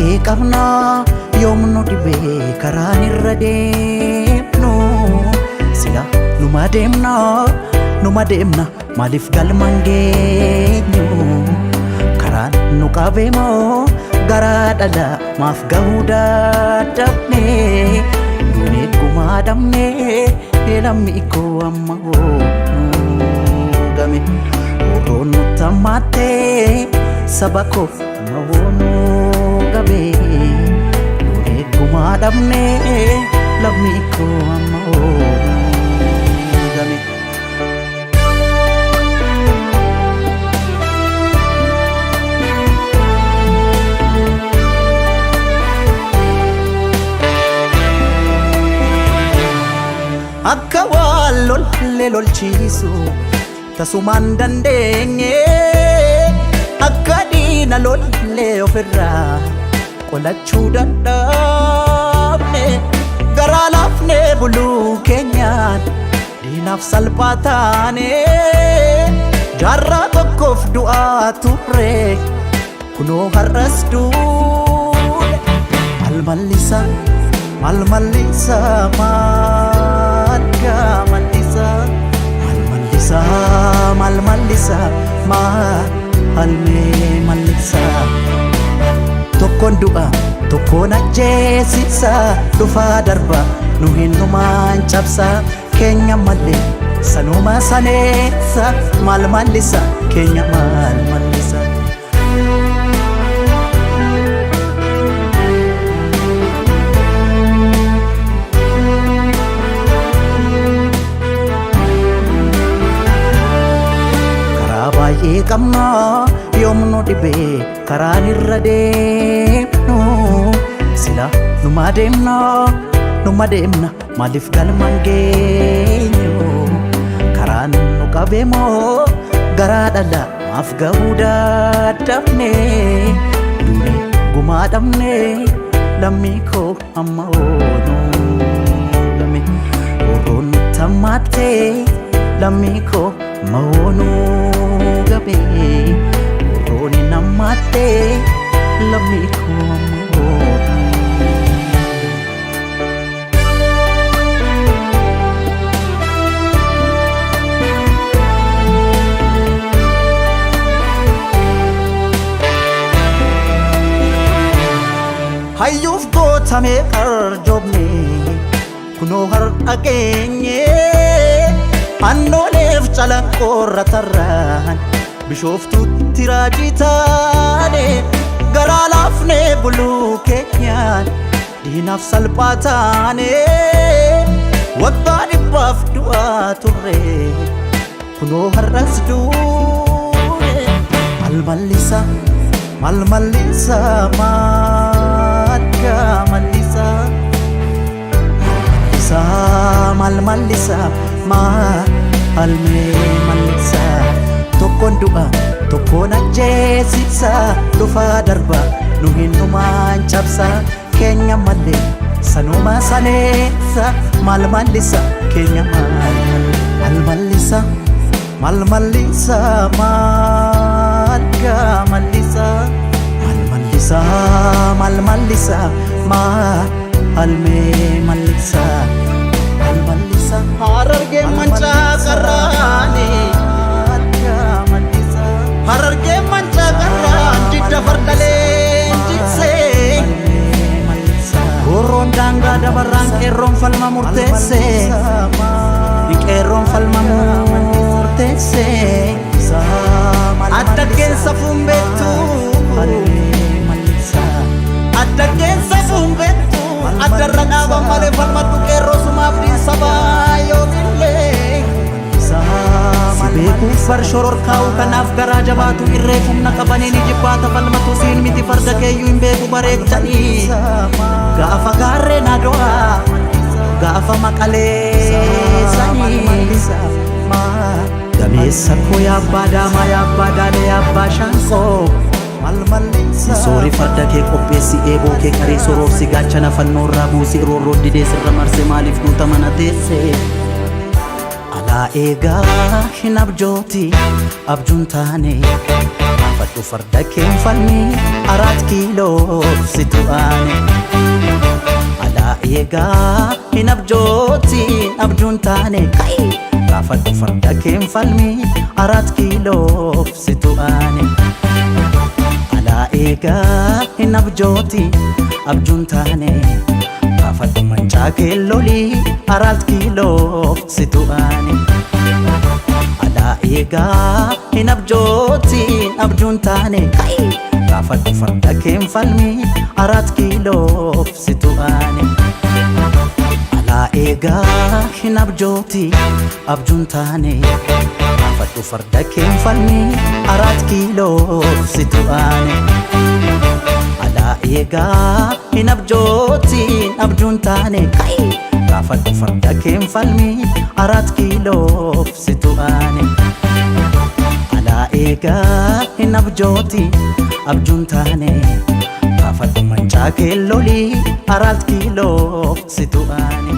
Baay'ee qabnaa yoom nu dhibee karaan irra deemnu sila numa deemna numa deemna maaliif galma hin geenyu karaan nu qabeemoo garaa dhala maaf gahuu dadhabne duunee gumaa dhabne lammii koo amma hoo nu game roon nutti hammaattee saba koo amma hoo nu gabe duunee gumaa dhabne lammii koo amma hoo nu game. Akka waan lolle lolchiisu tasumaan dandeenye akka diina lolle ofirraa qolachuu dadhabne garaa laafne buluu keenyaan diinaaf salphaa taane jaarraa tokkoof du'aa turre kunoo har'as duune maal mallisa maal mallisa maal gaa mallisa maal mallisa maal mallisa maal mee mallisa tokkoon du'a tokkoon ajjeesisa dhufaa darba nu hinnumaan cabsa keenya malee sanuma saneessa maal mallisa keenya maal mallisa. Karaa baay'ee qabnaa yoom nu dhibee karaan irra deemnu sila numa deemna numa deemna maaliif galma hin geenyu karaan nu qabeemoo garaa dhala maaf gahuu dadhabne duune gumaa dhabne lammii koo amma oonu game roon nutti hammaattee lammii koo amma oonu gabe roon hin hammaattee lammii koo amma oonu. Hayyuuf gootamee arjoomne kunoo har'a geenye annooleef calanqoorra tarraan bishooftuutti raajii taane garaa laafnee buluu keenyaan diinaaf salphaa taane waggaa dhibbaaf du'aa turre kunoo har'as duune maal mallisa maal mallisa maal gaa mallisa mallisa maal mallisa maal mee mallisa tokkoon du'a tokkoon ajjeesisa dhufaa darba nu hinnumaan cabsa keenya malee sanuma saneessa maal mallisa keenya maal maal mallisa maal mallisa maal gaa mallisa maal mallisa maal mallisa maal mee mallisa maal mallisa Harargee mancaa qarraani maal gaa mallisa Harargee mancaa qarraan jidda fardalee jigsee Roorroon daangaa dabarraan qeerroon falma murteesse qeerroon falma murteesse Adda keessa fuun beektu Adda keessa fuun beektu Addarra dhaaban malee falmadhu qeerroo sumaaf dhiisabaa yoomillee Si beekuuf bar shororkaa'u kanaaf garaa jabaatu irree humna qabaniin jibbaata falmatu siin miti farda keeyyuu hin beeku bareechanii gaafa gaarreen ado'aa gaafa maqaleessanii gameessa koo yaabbaa daamaa yaabbaa daalee yaabbaa shaanqoo Soori farda kee qopheessi eeboo kee qaree soroorsi gaachana fannoorraa buusi roorroo didee sirra marse maaliif duuta mana teesse Alaa eegaa hin abjooti abjuun taane. Gaafadhu farda keen falmii 4 kiiloof situ aane. Alaa eegaa hin abjootiin abjuun taane ka'i. Gaafadhu farda keen falmii 4 kiiloof situ aane. Alaa eegaa hin abjootiin abjuun taane. Gaafadhu mancaa keellolii 4 kiiloof situ aane. Alaa eegaa hin abjootiin abjuun taane ka'i. Gaafadhu farda keen falmii 4 kiiloof situ aane. Alaa eegaa hin abjootiin abjuun taane. Gaafadhu farda keen falmii 4 kiiloof situ aane. Alaa eegaa hin abjootiin abjuun taane ka'i. Gaafadhu farda keen falmii 4 kiiloof situ aane. Alaa eegaa hin abjootiin abjuun taane. Gaafadhu mancaa keellolii 4 kiiloof situ aane.